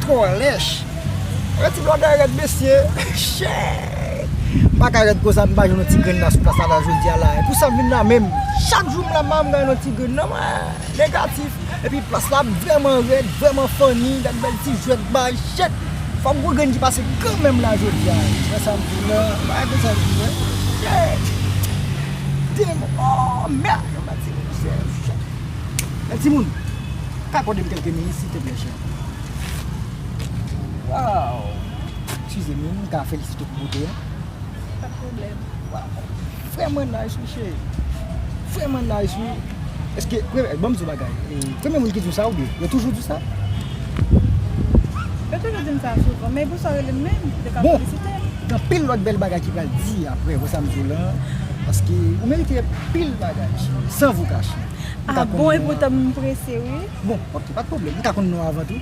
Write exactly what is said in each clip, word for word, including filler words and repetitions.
Kòlèch. Yon ti blòdè rèd, mesye. Shit. M pa ka rèd konsa, m pa jwenn yon ti grenn la sou plas la, la, jodi a la. E pou sa m vin la menm. Chak jou m la, m pa janm jwenn yon ti grenn, non, mwen. Negatif. Epi plas la vrèman rèd, vrèman funny, gad bèl ti jwèt bay, shit. Fòk gwo grenn ki pase kanmenm la jodi a. Wè sa m di w la, pa konsa m di w, shit. Demon, oh, mèd, yon bèl ti moun, shit. Bèl ti moun, ka akòde m kèlke minit, silteplè, chè. Waw! Eskize m, wi, m ka felisite w pou bote a? Pa t pwoblèm. Waw! Vrèman nice, wi, cheri. Vrèman nice, wi. Èske, premye, ban m di w bagay. E, premye moun ki di w sa, oubyen? Yo toujou di w sa? Yo toujou di m sa souvan, men pou sa w rele m menm, yo ka felisite m. Bon, gen anpil lòt bèl bagay ki pral di apre, wè sa m di w la. Paske ou merite anpil bagay, cheri, san vou kache. Ah bon, e poutan m prese, wi. Bon, ok, pa t pwoblèm. M ka konn non w avan tou?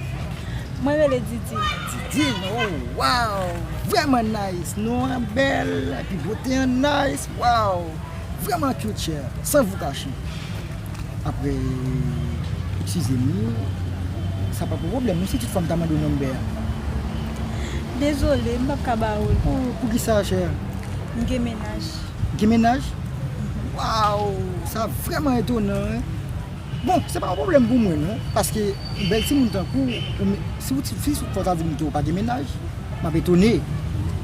Mwen rele Didine. Didine, oh, wow! Vrèman nice. Non an bèl, epi bote an nice. Wow! Vrèman cute, chè. San vou kache. Apre, eskize m, sa pa pou pwoblèm, non, si tout fwa m ta mande w nonbè a. Dezole, m p ap ka ba ou l. Oh, poukisa, chè? M gen mennaj. Gen mennaj? Waw, sa vrèman etonan, wi. Bon, se pa yon pwoblèm pou mwen, non. Paske yon bèl timoun tankou w, ou me-, si w ti, si w fò ta di m ke w pa gen mennaj, m ap etone.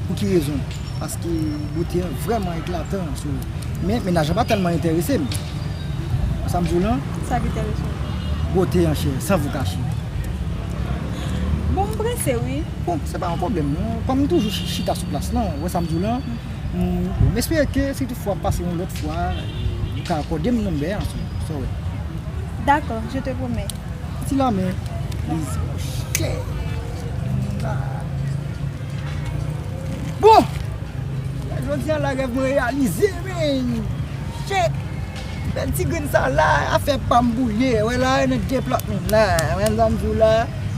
Pou ki rezon? Paske bote an vrèman eklatan sou ou. Men, mennaj lan pa tèlman enterese m. Sa m di w lan? Sa ki enterese w? Bote an, chè, san vou kache. Bon, m prese, wi. Bon, se pa yon pwoblèm, non. Kòm m toujou chi-, chita sou plas lan, ou wè sa m di w lan? Mm, bon, m espere ke si toutfwa w ap pase yon lòt fwa, ou ka akòde m nonbè an, sa w wè. Dakò, je te promets. Ti lamen. Lizou, chè. Bon! Jodi a la, rèv mwen reyalize, men. Shit! Bèl ti grenn sa la, afè pa m boule. Wè la, nan deplòtman la. Wè sa m di w la.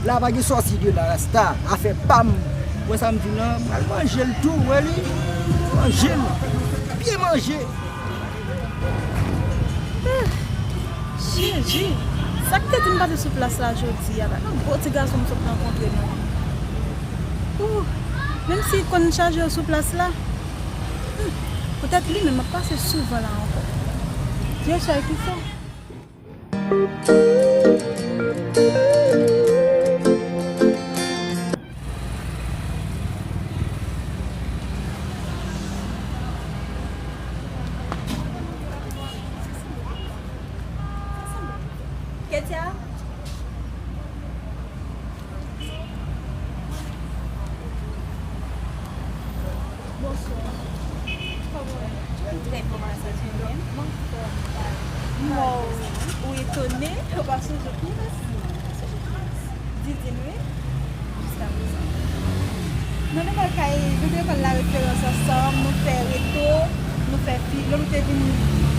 La pa gen sòsi de la, rasta. Afè pa m. Wè sa m di w la. M al manje l tou, wè li. Manje l. Byen manje. Ah, Jezi! Sa k te di m pase sou plas la jodi a la? Yon gwo ti gason m sot rankontre nan. Ooh, menm si l konn chaje yo sou plas la. Hmm, poutèt li menm ap pase souvan la ankò. Dye sèl ki fè. Ketia? Bonswa. Kòman w ye? Trè byen, gras a Dye, ou menm? Mwen anfòm. Wow, ou etone, ou pa sonje kiyès? Didine, wi. Jiskaprezan. Non, nou pral kay, nou te pral la referans ansanm, nou fè reto, nou fè filo, nou te vin.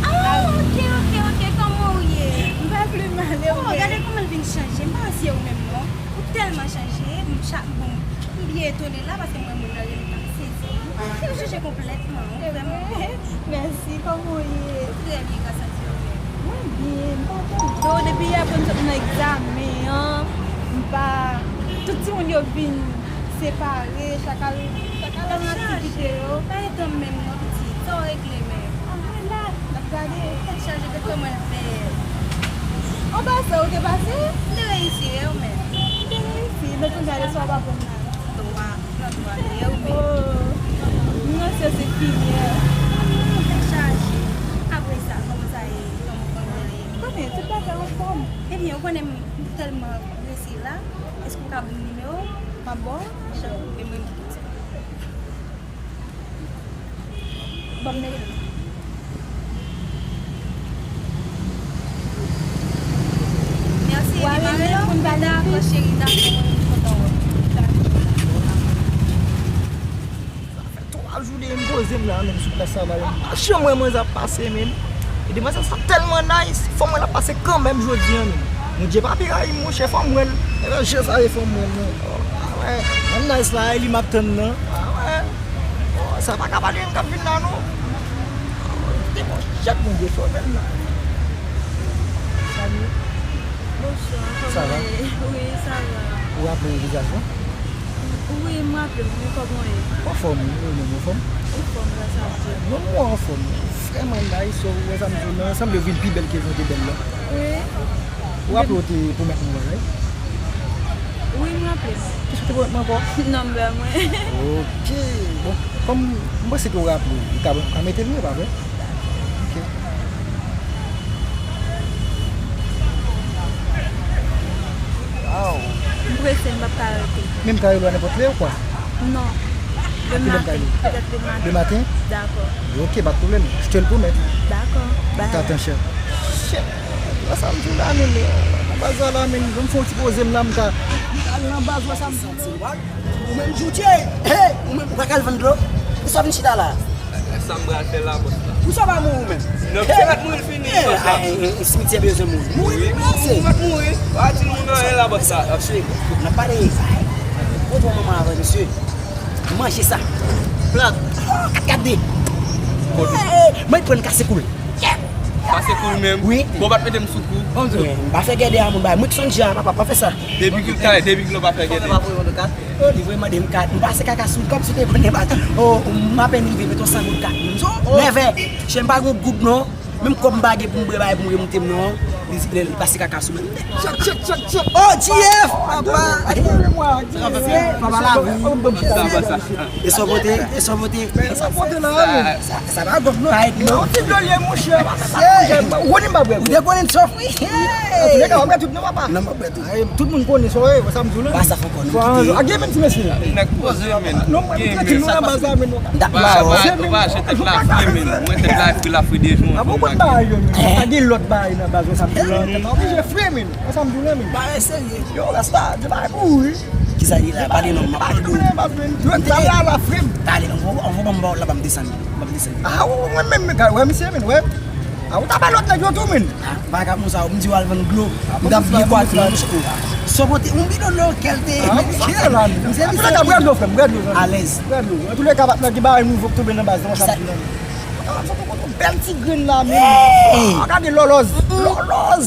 Ah, ok, ok, ok, kòman w ye? M pa pi mal, e ou menm? Oh, gade kòman l vin chanje, m pa wè si se ou menm non. Ou tèlman chanje, m cha-, bon, m byen etone la paske m wè moun nan rele m, m sezi. Ou chanje konplètman, wi, vrèman. Mèsi, kòman w ye? Trè byen, gras a Dye, ou menm? Mwen byen, m pa tande w depi yè pou n sot nan egzamen an, m pa, tout timoun yo vin separe, chak al, chak al nan aktivite yo. Pa etan m menm non, pitit, sa w regle menm? Ah, mwen la, n ap gade. Tèt chaje, gad kòman l bèl. Anba sa, ou te pase? M te reyisi, e ou menm? M te reyisi, men kounye a lè sa w pa konn la. Dwa. Nan dwa, e ou menm? Oh, m nan syans enfimyè. Tèt chaje. Apre sa, kòman sa ye? Kòman fanmi an ye? Konnen, tout bagay anfòm. Ebyen, ou konnen m tèlman prese la. Èske ou ka ban m nimewo w? M ap ba w. Chan, e mwen m ki kite. Ban m nimewo w. Mèsi, epi pa rele m pou n pale ankò, cheri, dakò, mwen menm m kontan wè w. Sa fè twa jou depi m poze m la menm sou plas sa la, yo. M pa janm wè manzè ap pase menm. E demwazèl sa tèlman nice, fò m wè l ap pase kanmenm jodi a menm. Bondye pa pi rayi m, monchè, fò m wè l. E byen, jan sa ye, fò m wè l, non. Ah wè, menm nice la, e li m ap tann nan. Ah wè. Oh, sa pa ka pa li menm k ap vin la, non. Te bon, chèk Bondye sove m la. Salut. Bonsoir, comment est? Ça va? Oui, ça va. Ou raple vizaj mwen? Wi, m raple w, men kòman w ye? Anfòm, ou menm, ou anfòm? Anfòm, gras a Dye. Non, mwen anfòm. Vrèman nice, so, ou wè sa m di w lan, sanble w vin pi bèl ke jan w te bèl la. Wi. Ou raple w te pwomèt mwen yon bagay? Wi, m raple m. Kisa w te pwomèt mwen ankò? Nòmba mwen. Ok. Bon, kòm m panse ke w raple w, ou ka, ou ka mete l wi, pa vre? Ok. Waw. M prese, m p ap ka rete. Men m ka rele w a nenpòt lè ou kwa? Non. Demen maten. Petèt demen maten. Demen maten? Dakò. Ok, pa de pwoblèm. Je te le promets. Dakò. Bye. T'attends, cher. Shit. Wè sa m di w la, men, nan baz la, men, ban m fè yon ti poze m la, m ka, m ka al nan baz, wè sa m di w la. Ou menm, Djoudjey, hey, ou menm, ou pa ka al vann dlo? Poukisa w vin chita la? Sa m pral fè la, bòs la? Poukisa w pa mouri, ou menm? Non, se pa t mouri l fini, bòs la. Hey, simetyè bezwen moun. Mouri, mouri, mouri. Ou pa t mouri. Pa di moun anyen la, bòs la. Mesye, n ap pale. Kote w manman avè, mesye? Manje sa. Plat. Kat kat de. Hey, mwen pran kase koul. Pase kou l menm. Wi. Bon, w pa t mete m sou kou. Bon, m pa fè gèdè a moun bay. Mwen ki sonje a, papa, pa fè sa. Depi ki, talè, depi ki lè w pa fè gèdè? Li voye mande m kat. M pase kaka sou l kòmsi te konnen bat. O, m apèn rive, mete yon san goud kat. M di, o, nève. Chè, m pa gen goud non. Menm kòb m pa gen pou m bwè bagay pou m remoute m non. Li, li, li pase kaka sou mwen. Chèk, chèk, chèk, chèk. O, G F, papa. Papa la. E sa w pote, e sa w pote. Men sa pote la, men. Sa, sa pa gòp non, ayèt non. Yon ti dlo l ye, monchè. Woni m pa bwè. Ou te konnen sòf, wi. Antouleka, w ap bwè tout non, papa. Non, m ap bwè tout. Ay, tout moun konnen sa w ye, sa m di w la. Ba sa fè ankò, non, kite. A, gen menm ti mesye. Nèg poze, men. Non, mwen, m trankil, nou nan baz la, men non. Ba, ba, ba, jete la fri, men. Mwen tèt la fri, la fri de jou. A bon, bon bagay yo, men. Pa gen lòt bagay nan baz, sa m di w la. Tèt la oblije fri, men. Sa m di w la, men. Bagay serye. Yo, rasta, di bagay pou ou, wi. Kisa li la? Pale non, m ap pale dlo. Yo, m ta la, la frem. Talè, anvo, anvo ban m ba w la, ban m desann. Ban m desann. A, ou, mwen menm, men, wè, misye, men, wè. A, ou ta bay lòt nèg yo tou, men. A, bagay konsa, m di w al vann dlo. M t ap byen kwati, non, misye. Sa w pote, yon bidon dlo, kèlte. A, misye, misye, misye. Bwè dlo, frè m, bwè dlo, zanmi. Alèz. Bwè dlo. Antouleka, patnè, gen bagay nouvo k tonbe nan baz, non, sa m di w la, men. Bèl ti grenn la, men. Gade lòlòz. Lòlòz.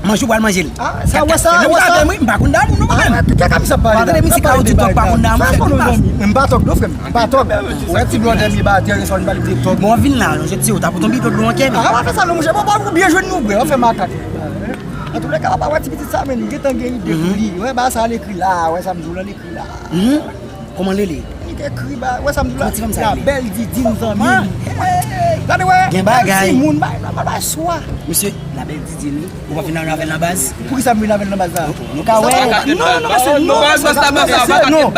Manje ou pral manje l. A, sa wè sa, wè sa. Ou avè m, wi, m pa konn damou non, mwen menm. A, kè kè misye ap pale la. Tande misye ka di tòg pa konn damou, fè tout pa. Men m pa tòg non, frè m. M pa tòg. Wè ti blòdè mi ba tè, resò li pale de tòg. Bon, vin la, non, je di, ou ta pote yon bidon dlo an kè m. A, pa fè sa non, monchè, papa, ou byen jwenn nou, bre, ou fè makak. Antouleka, papa, wè ti pitit sa, men, li gentan gen ide pou li. Wè, ba sa, l ekri la, wè sa m di w la, l ekri la. Kòman l rele? Li te ekri ba, wè sa m di w la? Kòman ti fanm sa rele? La bèl Didine, zanmi m. Gade wè. Gen bagay. Bèl timoun, bay nòmal, bay swa. Mesye, la bèl Didine, wi. Ou pa vin avè l nan baz? Poukisa m vin avè l nan baz la? Nou ka wè. Non, non, mesye, non, mesye, non.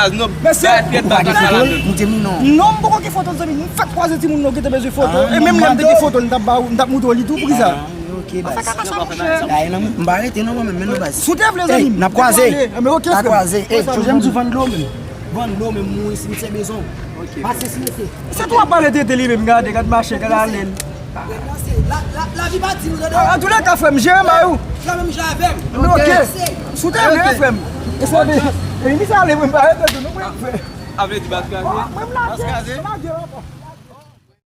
Mesye, ou pa gen foto l? Moute m non. Non, m poko gen foto l, zanmi m. M fèk kwaze timoun nan, ou gentan bezwen foto. E menm lè m te gen foto l, m t ap ba ou, m t ap moutre w li tou, poukisa? Ok, baz. M pa rete non, mwen menm, men non, baz. Si w te vle, zanmi m, n ap kwaze. N ap kwaze. Ey, chonje m di w vann dlo, men. Vann dlo, men mouri, simetyè bezwen w. Pase simetyè. Se tou w ap pale tete li menm, gade, gad mache, gad alen. Lavi pa di nou, tande. Antouleka, frè m, jere may ou. Nan menm jan avè m. Ok. Si w te vle, frè m. E sa de, e misye ale, mwen pa rete tou, nou mwen frè. Avle di baz kraze? Mwen m lage, m lage rapò.